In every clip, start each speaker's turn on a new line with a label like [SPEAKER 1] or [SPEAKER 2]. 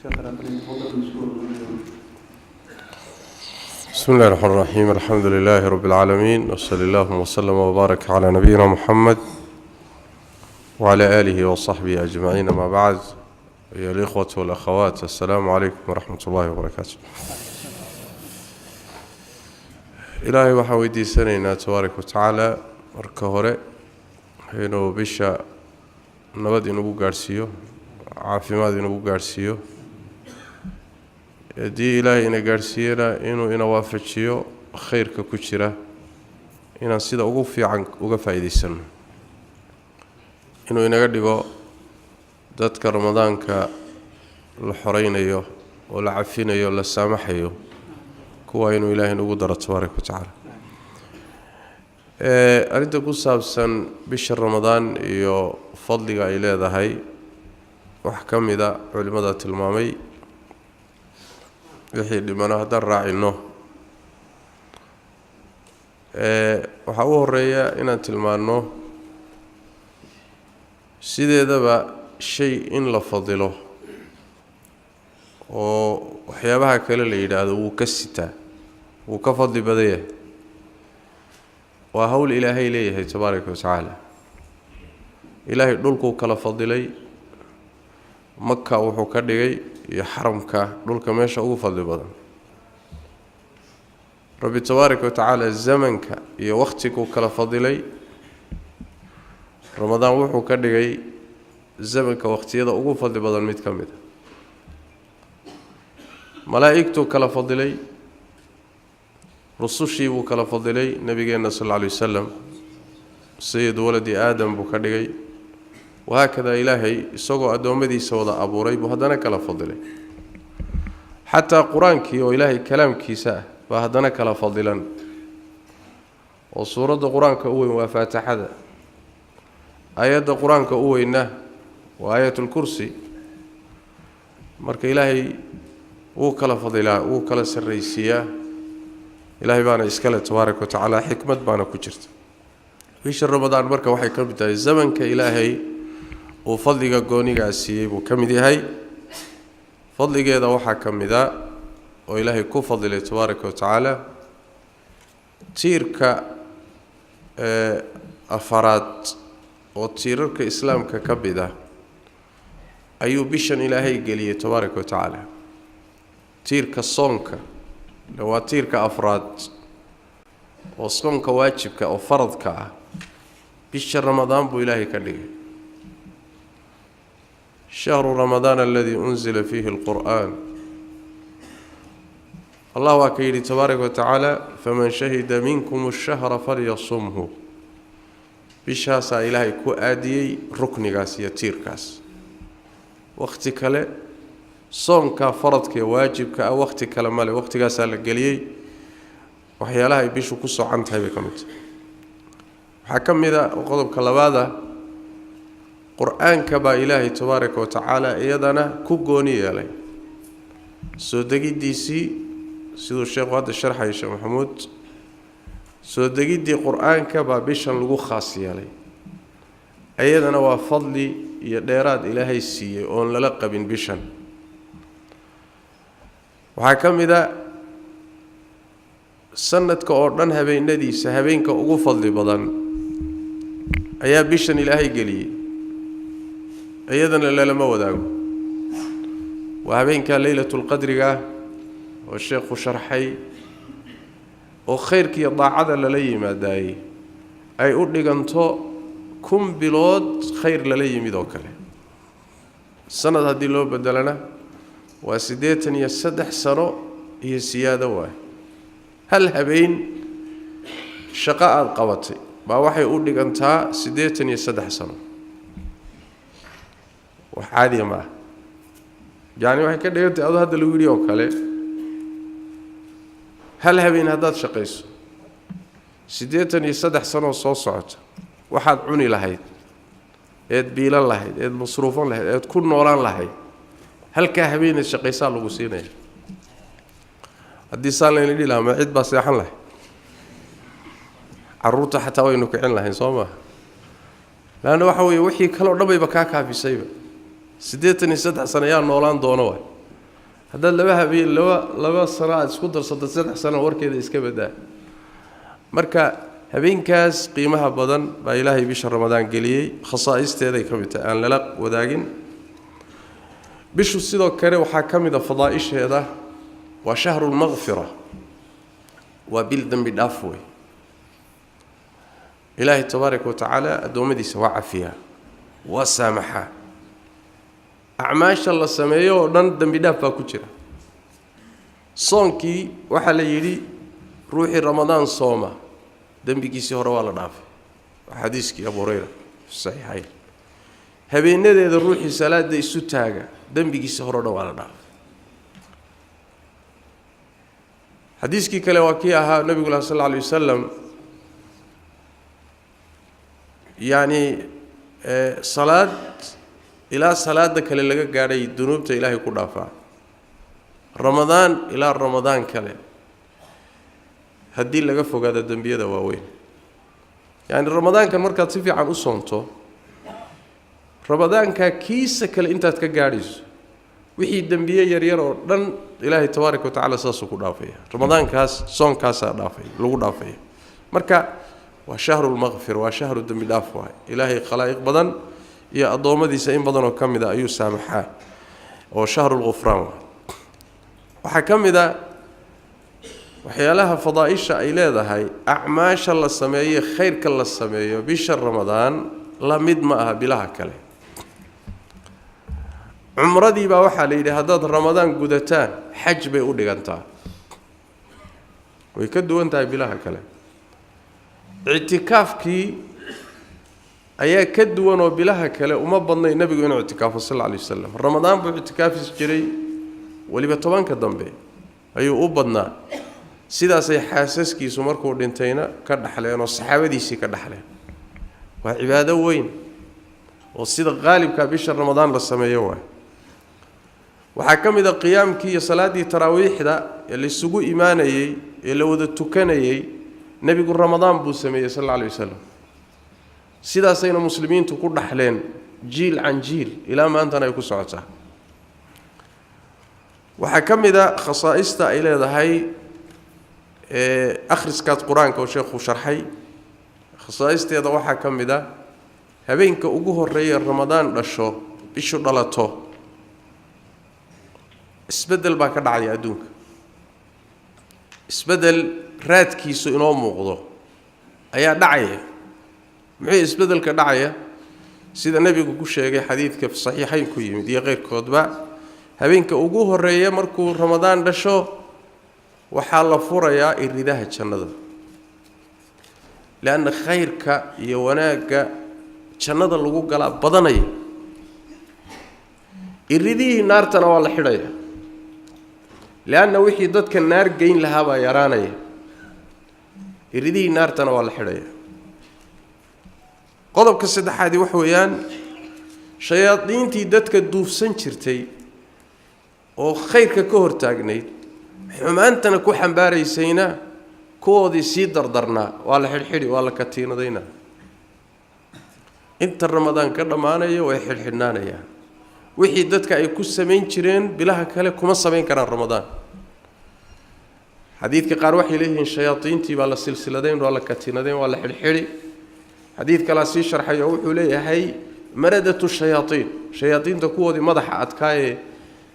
[SPEAKER 1] شيخنا فليتفضل مشكور.
[SPEAKER 2] بسم الله الرحمن الرحيم، الحمد لله رب العالمين، وصلى الله وسلم وبارك على نبينا محمد وعلى آله وصحبه أجمعين، ما بعد، أيها الإخوة والأخوات، السلام عليكم ورحمة الله وبركاته. Ilaahay waxaan weydiisanaynaa tabaaraka watacaala marka hore inuu bisha nabad inagu gaadhsiiyo, caafimaad inagu gaadhsiiyo. Haddii Ilaahay ina gaadhsiiyana, inuu ina waafajiyo khayrka ku jira inaan sida ugu fiican uga faa'iidaysano, inuu inaga dhigo dadka Ramadaanka la xoreynayo oo la cafinayo, la saamaxayo, kuwa inuu Ilaahay nagu daro tabaaraka wa tacaala. Arrinta ku saabsan bisha Ramadaan iyo fadliga ay leedahay, wax ka mida culimmada tilmaamay. Wixii dhimano haddaan raacino, waxaa u horeeya inaan tilmaanno sideedaba shay in la fadilo oo waxyaabaha kale la yidhaahdo wuu ka sitaa, wuu ka fadli badan yahay, waa hawl Ilaahay leeyahay tabaaraka wa tacaala. Ilaahay dhulkuu kala fadilay. Maka wuxuu ka dhigay iyo xaramka dhulka meesha ugu fadli badan. Rabbi tabaaraka wa tacaala zamanka iyo wakhtiguu kala fadilay. Ramadaan wuxuu ka dhigay zamanka wakhtiyada ugu fadli badan mid ka mid a. Malaa'igtuu kala fadilay, rusushii buu kala fadilay. Nebigeenna sal alla alay wasalam sayidu waladi Aadam buu ka dhigay. Wahaakadaa, Ilaahay isagoo addoommadiisa wada abuuray buu haddana kala fadilay. Xataa Qur-aankii oo Ilaahay kalaamkiisa ah baa haddana kala fadilan, oo suuradda Qur-aanka u weyn waa Faatixada, aayadda Qur-aanka u weynna waa Aayatulkursi. Marka Ilaahay wuu kala fadilaa, wuu kala sarraysiiyaa. Ilaahay baana iskale tabaaraka wa tacaala, xikmad baana ku jirta. Bisha Ramadaan marka waxay ka mid tahay zamanka Ilaahay uu fadliga goonigaa siiyey buu ka mid yahay. Fadligeeda waxaa ka mid a oo Ilaahay ku fadilay tabaaraka wa tacaala tiirka afaraad oo tiirarka Islaamka ka mid ah ayuu bishan Ilaahay geliyey tabaaraka wa tacaala. Tiirka soonka waa tiirka afraad oo soonka waajibka oo faradka ah bisha Ramadaan buu Ilaahay ka dhigay. شهر رمضان الذي أنزل فيه القرآن. Allah waa ka yidhi tabaaraka wa tacaala: فمن شهد منكم الشهر فليصمه. Bishaasaa Ilaahay ku aadiyey ruknigaas iyo tiirkaas. Wakhti kale soonka faradka ee waajibka ah wakhti kale male, wakhtigaasaa la geliyey. Waxyaalaha ay bishu ku socan tahay bay ka mid tahay. Waxaa ka mid a qodobka labaada, Qur-aanka baa Ilaahay tabaaraka wa tacaala iyadana ku gooni yeelay soo degiddiisii, siduu sheekhu hadda sharxaya, Sheekh Maxamuud. Soo degiddii Qur-aanka baa bishan lagu khaas yeelay. Iyadana waa fadli iyo dheeraad Ilaahay siiyey oon lala qabin bishan. Waxaa ka mid a sanadka oo dhan habeenadiisa habeenka ugu fadli badan ayaa bishan Ilaahay geliyey, iyadana lalama wadaago. Waa habeenka Leylatulqadriga ah oo sheekhu sharxay, oo khayrkiiyo daacada lala yimaadaayey ay u dhiganto 1000 bilood khayr lala yimid oo kale. Sanad haddii loo bedelana waa 83 sano iyo siyaado. Waay hal habeen shaqo aada qabatay baa waxay u dhigantaa 83 sano. Wax caadiya ma ah. Yacni waxay ka dhigantay adoo hadda lagu yidhi oo kale, hal habeen haddaad shaqayso, 83 sanoo soo socota waxaad cuni lahayd, eed biilan lahayd, eed masruufan lahayd, eed ku noolaan lahayd, halkaa habeeneed shaqaysaa lagu siinaya. Haddii saan layna dhihi lahaa, ma cid baa seexan lahay? Carruurta xataa waynu kicin lahayn, soo maaha? Laanna waxa weeye wixii kaleo dhan bayba kaa kaafisayba. 83 sano yaa noolaan doono waay. Haddaad laba habeen, laba sano aada isku darsato, 3 sano warkeeda iska badaa. Marka habeenkaas qiimaha badan baa Ilaahay bisha Ramadaan geliyey, khasaa'isteeday ka mid tahay aan lala wadaagin bishu. Sidoo kale waxaa ka mid a fadaa'isheeda waa shahrulmaqfira, waa bil dembi dhaaf wey. Ilaahay tabaaraka wa tacaala addoommadiisa waa cafiyaa, waa saamaxaa. Acmaasha la sameeyo oo dhan dembi dhaaf baa ku jira. Soonkii waxaa la yidhi ruuxii Ramadaan sooma dembigiisii hore waa la dhaafay, waa xadiiskii Abu Hurayra fi saxiixayn. Habeenadeeda ruuxii salaada isu taaga dembigiisii hore o dhan waa la dhaafay. Xadiiskii kale waa kii ahaa nabigu lah sal alla alay wasalam, yacni salaad ilaa salaada kale laga gaadhay dunuubta Ilaahay ku dhaafaa, Ramadaan ilaa Ramadaan kale haddii laga fogaado dembiyada waaweyn. Yacni Ramadaankan markaad si fiican u soonto, Ramadaankaa kiisa kale intaad ka gaadhayso wixii dembiye yaryar oo dhan Ilaahay tabaaraka wa tacala saasuu ku dhaafaya. Ramadaankaas soonkaasaa dhaafay, lagu dhaafaya. Marka waa shahrulmaqfir, waa shahru dembi dhaaf waay. Ilaahay khalaa'iq badan iyo addoommadiisa in badanoo ka mid a ayuu saamaxaa, oo shahrulghufraan waay. Waxaa ka mid a waxyaalaha fadaa'isha ay leedahay, acmaasha la sameeyo, khayrka la sameeyo bisha Ramadaan la mid ma aha bilaha kale. Cumradii baa waxaa la yidhi haddaad Ramadaan gudataan xaj bay u dhigantaa, way ka duwan tahay bilaha kale. Ictikaafkii ayaa ka duwan oo bilaha kale uma badnay nebigu inuu ictikaafo sal alla alay wasalam. Ramadaan buu ictikaafis jiray, weliba 10-ka dambe ayuu u badnaa. Sidaasay xaasaskiisu markuu dhintayna ka dhaxleen oo saxaabadiisii ka dhaxleen. Waa cibaado weyn oo sida qaalibkaa bisha Ramadaan la sameeyo waay. Waxaa ka mid a qiyaamkii iyo salaaddii taraawiixda ee laisugu imaanayey ee la wada tukanayey, nebigu Ramadaan buu sameeyey sal alla alay wasalam. Sidaasayna muslimiintu ku dhaxleen jiil can jiil, ilaa maantana ay ku socotaa. Waxaa ka mid a khasaa'ista ay leedahay akhriskaas qur-aanka oo sheekhu sharxay. Khasaa'isteeda waxaa ka mid a habeenka ugu horreeya Ramadaan dhasho, bishu dhalato, isbeddel baa ka dhacaya adduunka. Isbeddel raadkiisu inoo muuqdo ayaa dhacaya. Muxuu isbeddelka dhacaya? Sida nebigu ku sheegay xadiidka saxiixayn ku yimid iyo keyrkoodba, habeenka ugu horreeya markuu Ramadaan dhasho waxaa la furayaa iridaha jannada, leanna khayrka iyo wanaagga jannada lagu galaa badanaya. Iridihii naartana waa la xidhaya, leanna wixii dadka naar geyn lahaa baa yaraanaya. Iridihii naartana waa la xidhaya. Qodobka saddexaadi waxa weeyaan shayaadiintii dadka duufsan jirtay oo khayrka ka hortaagnayd, xumaantana ku xambaaraysayna, kuwoodii sii dardarnaa waa la xidhxidhi, waa la katiinadaynaa. Inta Ramadaan ka dhammaanaya way xidhxidhnaanayaan. Wixii dadka ay ku samayn jireen bilaha kale kuma samayn karaan Ramadaan. Xadiidka qaar waxay leeyihiin shayaadiintii baa la silsiladayn, waa la katiinadayn, waa la xidhxidhi. Xadiid kalaa sii sharxay oo wuxuu leeyahay maradatu shayaaiin, shayaadiinta kuwoodii madaxa adkaayee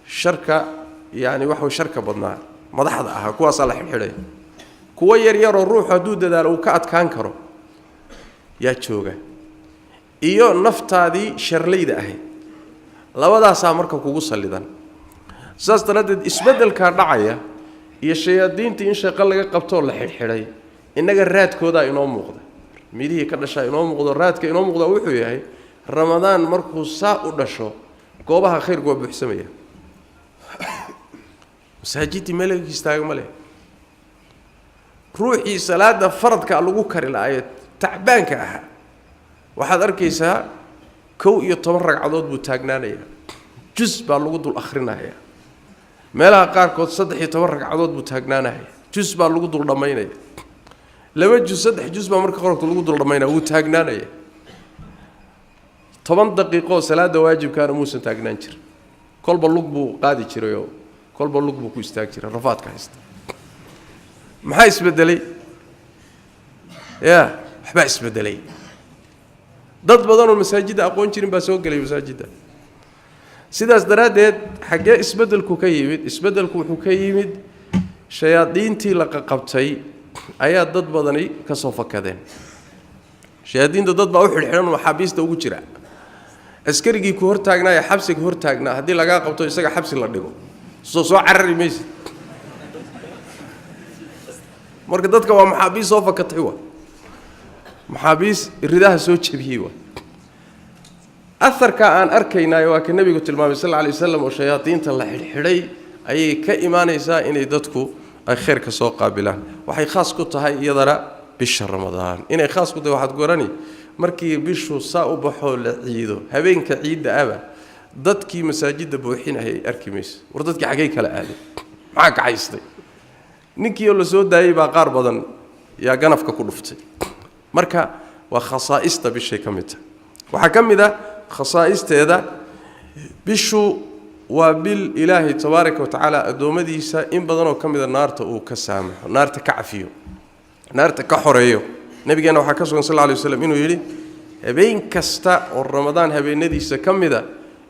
[SPEAKER 2] sharka, yani waxa sharka badnaa, madaxda ahaa, kuwaasaa la xidhxidhaya. Kuwo yaryaroo ruuxu hadduu dadaalo uu ka adkaan karo yaa jooga, iyo naftaadii sharlayda ahayd, labadaasaa marka kugu sallidan. Saas daraaddeed isbeddelkaa dhacaya iyo shayaadiintii in shaqo laga qabtoo la xidhxidhay, innaga raadkoodaa inoo muuqda, midhihii ka dhashaa inoo muuqdo. Raadka inoo muuqda wuxuu yahay Ramadaan markuu saa u dhasho goobaha khayrku waa buuxsamaya. Masaajiddii meel laga istaaga ma leh. Ruuxii salaada faradka lagu kari la-aye tacbaanka ahaa waxaad arkaysaa 11 ragcadood buu taagnaanayaa, jus baa lagu dul akhrinayaa. Meelaha qaarkood 13 ragcadood buu taagnaanaya, jus baa lagu dul dhammaynaya. 2 jus, 3 jus baa marka qorogta lagu dul dhammaynaya, wuu taagnaanaya. 10 daqiiqoo salaada waajibkaana muusan taagnaan jirin, kolba lug buu qaadi jirayoo Kolba lug buu ku istaag jiray rafaadka haysta. Maxaa isbedelay? Ya, waxbaa isbedelay. Dad badanoo masaajidda aqoon jirin baa soo gelay masaajidda. Sidaas daraaddeed, xaggee isbeddelku ka yimid? Isbeddelku wuxuu ka yimid shayaadiintii la qaqabtay ayaa dad badani ka soo fakadeen. Shayaadiinta dad baa u xidhxidhan, maxaabiista ugu jira. Askarigii ku hortaagnaa ee xabsiga hortaagnaa haddii lagaa qabto, isaga xabsi la dhigo, soo carari maysid. Marka dadka waa maxaabiis soo fakatay, waa maxaabiis ridaha soo jebiyey. Waa aharka aan arkaynaayo, waa ka nebigu tilmaamay sal alla alay wasalam, oo shayaadiinta la xidhxidhay ayay ka imaanaysaa inay dadku ay khayrka soo qaabilaan. Waxay khaas ku tahay iyadana bisha Ramadaan. Inay khaas ku tahay waxaad garani markii bishu saa u baxoo la ciido, habeenka ciidda aba dadkii masaajidda buuxinayay arki mayso. War dadkii xaggay kala aaday? Maxaa kacaystay? Ninkii oo la soo daayey baa qaar badan yaa ganafka ku dhuftay. Marka waa khasaa'ista bishay ka mid tahay. Waxaa ka mid a khasaa'isteeda, bishu waa bil Ilaahay tabaaraka wa tacaala addoommadiisa in badanoo ka mida naarta uu ka saamaxo, naarta ka cafiyo, naarta ka xoreeyo. Nabigeenna waxaa ka sugan sal alla alay waslam inuu yidhi: habeen kasta oo Ramadaan habeenadiisa ka mida,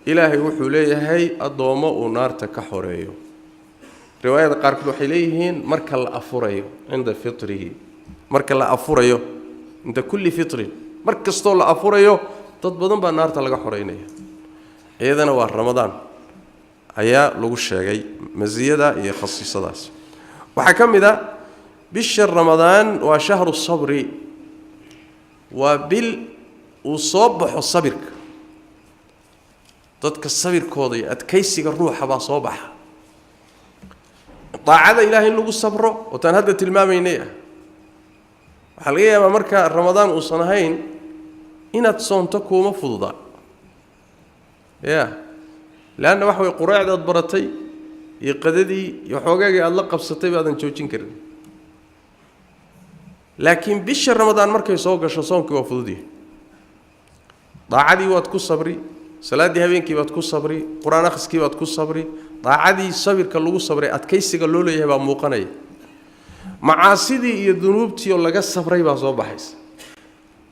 [SPEAKER 2] Ilaahay wuxuu leeyahay addoommo uu naarta ka xoreeyo. Riwaayada qaarkood waxay leeyihiin marka la afurayo, cinda fitrihi, marka la afurayo, cinda kulli fitrin, mar kastoo la afurayo dad badan baa naarta laga xoreynaya. Iyadana waa Ramadaan ayaa lagu sheegay masiyada iyo khasiisadaas. Waxaa ka mid a bisha Ramadaan waa shahru sabri, waa bil uu soo baxo sabirka. Dadka sabirkooda iyo adkaysiga ruuxa baa soo baxa. Daacada Ilahay in lagu sabro, ootaan hadda tilmaamaynay ah. Waxaa laga yaabaa marka Ramadaan uusan ahayn inaad soonto kuuma fududa, ya leanna waxa way qureecdaad baratay iyo qadadii iyo xoogaagii aada la qabsatay baadan joojin karin. Laakiin bisha Ramadaan markay soo gasho, soonkii waa fududyahay, daacadii waad ku sabri, salaaddii habeenkii baad ku sabri, qur-aan akhriskii baad ku sabri. Daacadii sabirka lagu sabray, adkaysiga loo leeyahay baa muuqanaya. Macaasidii iyo dunuubtii oo laga sabray baa soo baxaysa,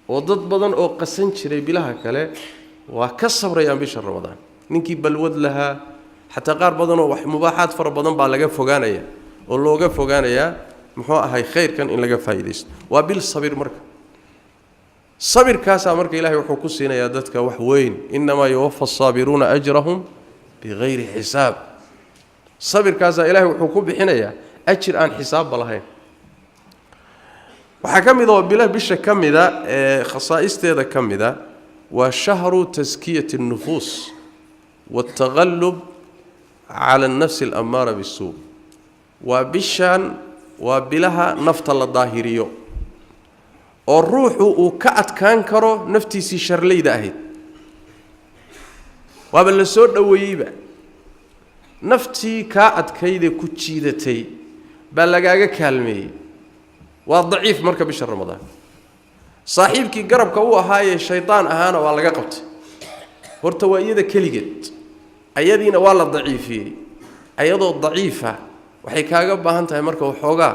[SPEAKER 2] oo dad badan oo qasan jiray bilaha kale waa ka sabrayaan bisha Ramadaan. Ninkii balwad lahaa xataa, qaar badanoo wax mubaaxaad fara badan baa laga fogaanaya, oo looga fogaanayaa muxuu ahay khayrkan in laga faa'iidaysto. Waa bil sabir. Marka sabirkaasaa marka Ilahay wuxuu ku siinayaa dadka wax weyn: innamaa yuwafa asaabiruuna ajrahum bigayri xisaab. Sabirkaasaa Ilahay wuxuu ku bixinayaa ajir aan xisaabba lahayn. Waxaa ka mid oo bila bisha ka mida ee khasaa'isteeda ka mida waa shahru taskiyati الnufuus waاltaqallub cala alnafsi alammaara bisuu. Waa bishan, waa bilaha nafta la daahiriyo, oo ruuxu uu ka adkaan karo naftiisii sharlayda ahayd. Waaba la soo dhoweeyeyba, naftii kaa adkaydee ku jiidatay baa lagaaga kaalmeeyey. Waa daciif marka bisha Ramadaan. Saaxiibkii garabka u ahaayee shaydaan ahaana waa laga qabtay. Horta waa iyada keligeed, ayadiina waa la daciifiyey. Ayadoo daciifa waxay kaaga baahan tahay marka waxoogaa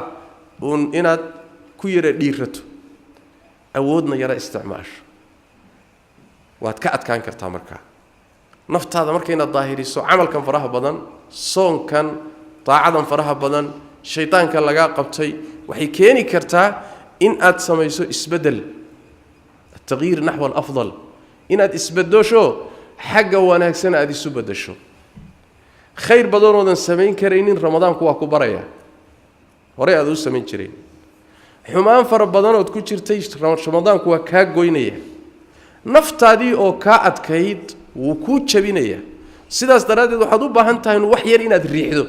[SPEAKER 2] uun inaad ku yara dhiirato, awoodna yaro isticmaasho, waad ka adkaan kartaa. Markaa naftaada marka inaad daahiriso, camalkan faraha badan, soonkan, daacadan faraha badan, shaydaanka lagaa qabtay, waxay keeni kartaa in aad samayso isbeddel, ataqyiir naxwa alafdal, inaad isbedosho, xagga wanaagsan aada isu beddesho. Khayr badanoodan samayn karaynin Ramadaanku waa ku baraya, horey aada u samayn jirayn. Xumaan fara badanood ku jirtay Ramadaanku waa kaa goynaya. Naftaadii oo kaa adkayd wuu kuu jabinaya. Sidaas daraaddeed waxaad u baahan tahay wax yar inaad riixdo.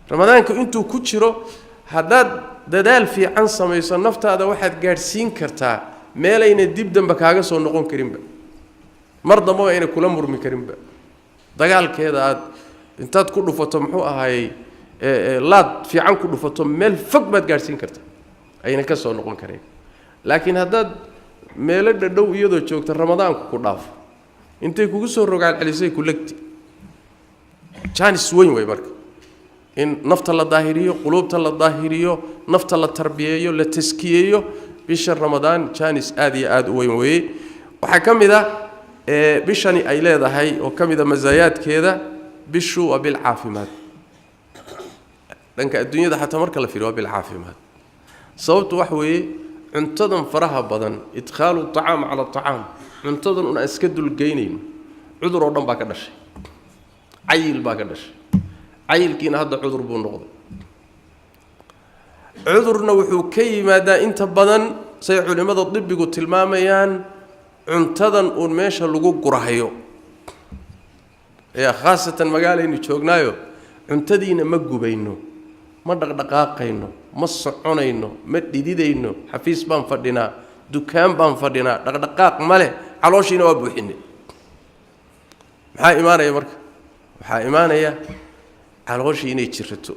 [SPEAKER 2] Ramadaanku intuu ku jiro haddaad dadaal fiican samayso, naftaada waxaad gaadhsiin kartaa meelayna dib dambe kaaga soo noqon karinba, mar dambaba ayna kula murmi karinba. Dagaalkeeda aad intaad ku dhufato, muxuu ahaayey, laad fiican ku dhufato, meel fog baad gaadhsiin kartaa ayna ka soo noqon karayn. Laakiin haddaad meelo dhadhow iyadoo joogta Ramadaanku ku dhaafo, intay kugu soo rogaal celisay ku legti. Jaanis weyn wey marka in nafta la daahiriyo, quluubta la daahiriyo, nafta la tarbiyeeyo, la taskiyeeyo. Bisha Ramadaan jaanis aada iyo aada u weyn weeye. Waxaa ka mid a bishani ay leedahay oo ka mid a masaayaadkeeda, bishu waa bil caafimaad. Dhanka adduunyada xataa marka la fiiriyo waa bil caafimaad. Sababtu waxa weeye cuntadan faraha badan, idkhaalu acaam cala acaam, cuntadan un aan iska dulgeynayno, cudur oo dhan baa ka dhashay, cayil baa ka dhashay. Cayilkiina hadda cudur buu noqday. Cudurna wuxuu ka yimaadaa inta badan, say culimmada dibigu tilmaamayaan, cuntadan uun meesha lagu gurahayo. Yaa khaasatan magaalaynu joognaayo, cuntadiina ma gubayno, ma dhaqdhaqaaqayno, ma soconayno, ma dhididayno. Xafiis baan fadhinaa, dukaan baan fadhinaa, dhaqdhaqaaq ma leh, calooshiina waa buuxinay. Maxaa imaanaya marka? Waxaa imaanaya calooshii inay jirato.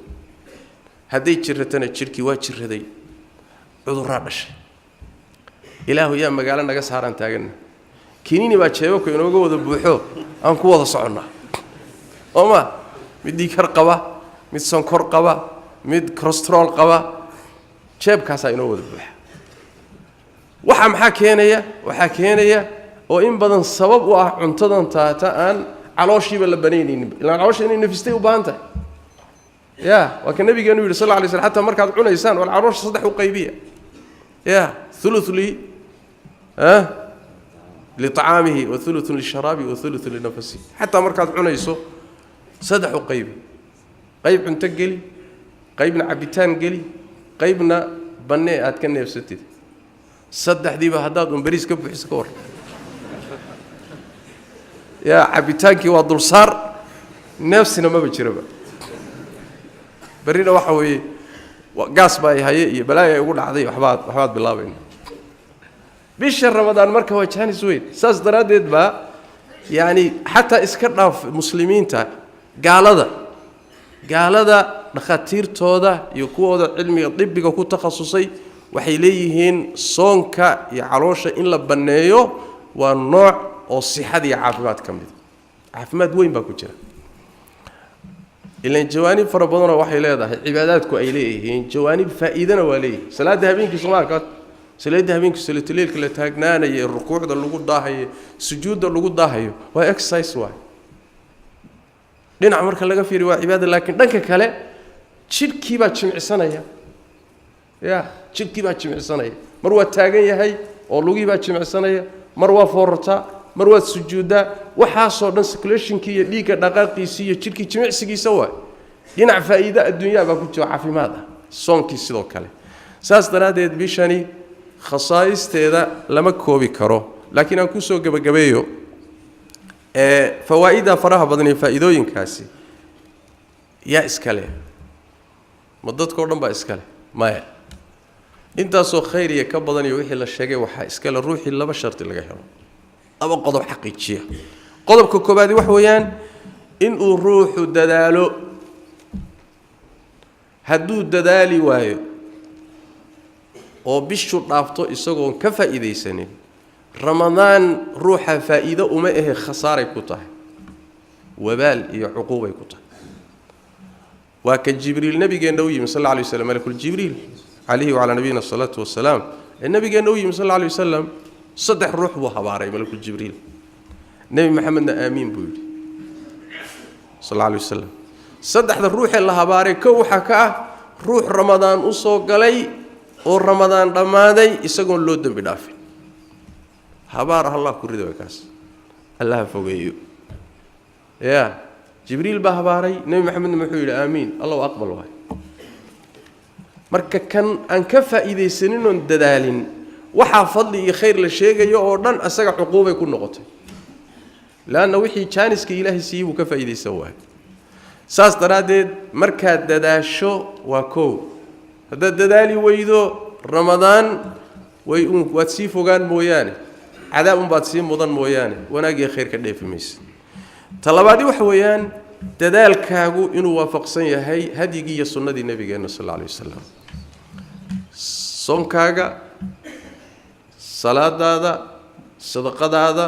[SPEAKER 2] Hadday jiratana jidhkii waa jiraday, cudurraa dhashay. Ilaahu yaa magaalo naga saaraan taaganna, kiniini baa jeebabka inooga wada buuxo, aan ku wada soconnaa. Ooma mid dhiikar qaba, mid sonkor qaba, mid cholesterool qaba, jeebkaasaa inoo wada buuxa. Waxaa maxaa keenaya? Waxaa keenaya oo in badan sabab u ah cuntadan taata aan calooshiiba la banaynaynin. Ilaan caloosha inay nafistay u baahan tahay. Ya waa ka nabigeenu yidhi sal lla lay slam, xataa markaad cunaysaan war caloosha saddex u qaybiya. Ya thuluth li liطcaamihi wa thuluthun lisharaabi wa thuluthun linafasihi. Xataa markaad cunayso saddex u qaybi: qayb cunto geli, qaybna cabitaan geli, qaybna bannee aad ka neefsatid. Saddexdiiba haddaad un bariis ka buuxiso, ka war? Yaa cabitaankii waa dulsaar, neefsina maba jiraba. Berrina waxa weeye gaas baa ay haye iyo balaaya ay ugu dhacday, waxbaad bilaabayna. Bisha Ramadaan marka waa jaanis weyn. Saas daraaddeed baa yacni xataa iska dhaaf muslimiinta, gaalada dhakhaatiirtooda iyo kuwooda cilmiga dibiga ku takhasusay waxay leeyihiin soonka iyo caloosha in la banneeyo waa nooc oo sixada iyo caafimaad ka mida. Caafimaad weyn baa ku jira. Ilan jawaanib fara badanoo waxay leedahay cibaadaadku ay leeyihiin, jawaanib faa'iidana waa leeyihin. Salaadda habeenkii soomaalka, salaadda habeenkii, salatuleylka la taagnaanayo ee rukuucda lagu daahayo, sujuudda lagu daahayo, waa exercise waay. Dhinac marka laga fiiriyo waa cibaada, laakiin dhanka kale jidhkii baa jimicsanaya. Ya jidhkii baa jimicsanaya. Mar waa taagan yahay oo lugihii baa jimicsanaya, mar waa foorartaa, mar waad sujuuddaa. Waxaasoo dhan circulationkii iyo dhiigga dhaqaaqiisii iyo jidhkii jimicsigiisa waay. Dhinac faa'iido adduunyaa baa ku jiro, caafimaad ah. Soonkii sidoo kale. Saas daraaddeed bishani khasaa'isteeda lama koobi karo, laakiin aan kusoo gebagabeeyo ee fawaa'idda faraha badan iyo faa'iidooyinkaasi. Yaa iska leh? Ma dadkao dhan baa iska leh? Maya. Intaasoo khayr iyo ka badan iyo wixii la sheegay waxaa iskale ruuxii laba shardi laga helo, laba qodob xaqiijiya. Qodobka koobaadi wax weeyaan inuu ruuxu dadaalo. Hadduu dadaali waayo oo bishu dhaafto isagoon ka faa'iidaysanin, Ramadaan ruuxa faa'iido uma ahe, khasaaray ku tahay, wabaal iyo cuquubay ku tahay. Waa ka Jibriil nabigeenna u yimi sal alla alay waslam, malakuljibriil calayhi wacalaa nabiyina asalaatu wasalaam ee nabigeenna u yimi sal alla alay wasalam. Saddex ruux buu habaaray malakuljibriil, Nebi Maxamedna aamiin buu yidhi sal alla alay wasalam. Saddexda ruuxee la habaaray, kow waxaa ka ah ruux Ramadaan u soo galay oo Ramadaan dhammaaday isagoon loo dembi dhaafin. Habaar Allah ku rida way kaas, Allaha fogeeyo. Ya Jibriil baa habaaray, Nebi Maxamedna muxuu yidhi? Aamiin, Allahu aqbal waay. Marka kan aan ka faa'iidaysanin oon dadaalin, waxaa fadli iyo khayr la sheegayo oo dhan asaga cuquubay ku noqotay, leanna wixii jaaniska Ilaahay siiyey buu ka faa'iidaysan waay. Saas daraaddeed markaad dadaasho waa kow. Haddaad dadaali weydo, Ramadaan way uun waad sii fogaan mooyaane, cadaab unbaad sii mudan mooyaane, wanaag iyo khayr ka dheefi maysa. Ta labaadi waxa weeyaan dadaalkaagu inuu waafaqsan yahay hadyigii iyo sunnadii nabigeenna sal alla alay wasalam. Soonkaaga, salaadaada, sadaqadaada,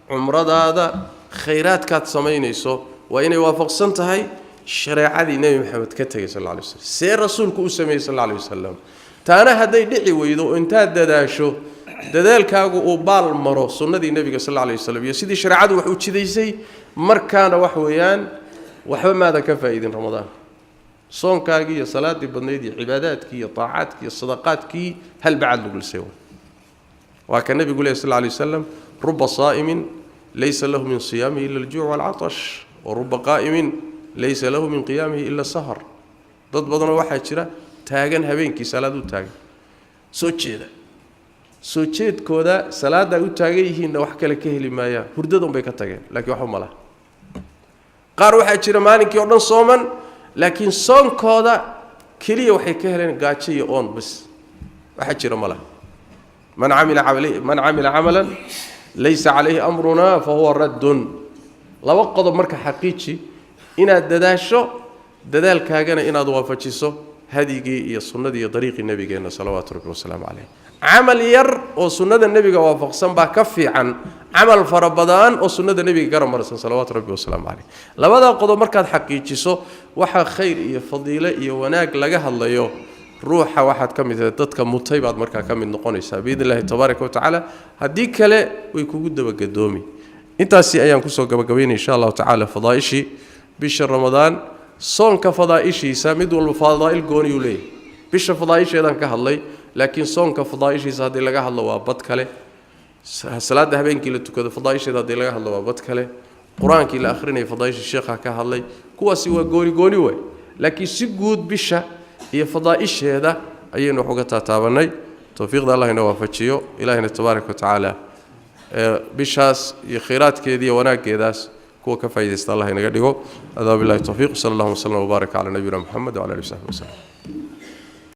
[SPEAKER 2] cumradaada, khayraadkaad samaynayso Waa inay waafaqsan tahay shareecadii Nebi Maxamed ka tegay sal alla alay wasalam, see rasuulku u sameeyey sal alla alay wasalam. Taana hadday dhici weydo oo intaad dadaasho dadaalkaagu uu baal maro sunnadii nebiga sal alla alay wasalam iyo sidii shareecadu wax u jidaysay, markaana wax weeyaan waxba maadan ka faa'iidin Ramadaan. Soonkaagii iyo salaaddii badnayd iyo cibaadaadkii iyo taacaadkii iyo sadaqaadkii hal bacad lagu lisay. Waa ka nebigu lehy sal alla alay wasalam: ruba saa'imin laysa lahu min siyaamihi ila aljuuc waalcatash, wa ruba qaa'imin laysa lahu min qiyaamihi ila sahar. Dad badanoo waxaa jira taagan habeenkii salaad u taagan, soo jeeda, soo jeedkooda salaadda ay u taagan yihiinna wax kale ka heli maayaan, hurdada unbay ka tageen, laakiin waxba ma laha. Qaar waxaa jira maalinkii oo dhan sooman, laakiin soonkooda keliya waxay ka heleen gaajo iyo oon bas, waxaa jira ma laha. Man camila camalan laysa calayhi amrunaa fa huwa raddun. Laba qodob marka xaqiiji: inaad dadaasho, dadaalkaagana inaad waafajiso hadyigii iyo sunnadii iyo dariiqii nebigeenna salawaatu rabbi wasalaamu caleyh. Camal yar oo sunnada nebiga waafaqsan baa ka fiican camal fara badan oo sunnada nebiga garab marsan salawaatu rabbi wasalaamu caleyh. Labadaa qodob markaad xaqiijiso, waxaa khayr iyo fadiile iyo wanaag laga hadlayo ruuxa waxaad ka mid tahay dadka mutay baad markaa ka mid noqonaysaa biidni illahi tabaaraka wa tacaala. Haddii kale way kugu dabagadoomi. Intaasi ayaan kusoo gabagabaynay insha allahu tacaala fadaa'ishii bisha Ramadaan. Soonka fadaa'ishiisa mid walba fadaa'il gooniyuu leeyahay. Bisha fadaa'isheedaan ka hadlay, laakiin soonka fadaa'ishiisa haddii laga hadlo waa bad kale. Salaadda habeenkii la tukado fadaa'isheeda haddii laga hadlo waa bad kale. Qur-aankii la akhrinaya fadaa'ishii sheekha ka hadlay, kuwaasi waa gooni gooni waay. Laakiin si guud bisha iyo fadaa'isheeda ayaynu wax uga taataabanay. Towfiiqda Allah ina waafajiyo. Ilahina tabaaraka wa tacaala bishaas iyo khayraadkeeda iyo wanaaggeedaas kuwa ka faa'iidaysta Allah inaga dhigo. Adaa billahi towfiiq. Sala allahuma wasallam wbaaraka calaa nabiyina Moxamed wcala alihi wasaxbi wasallam.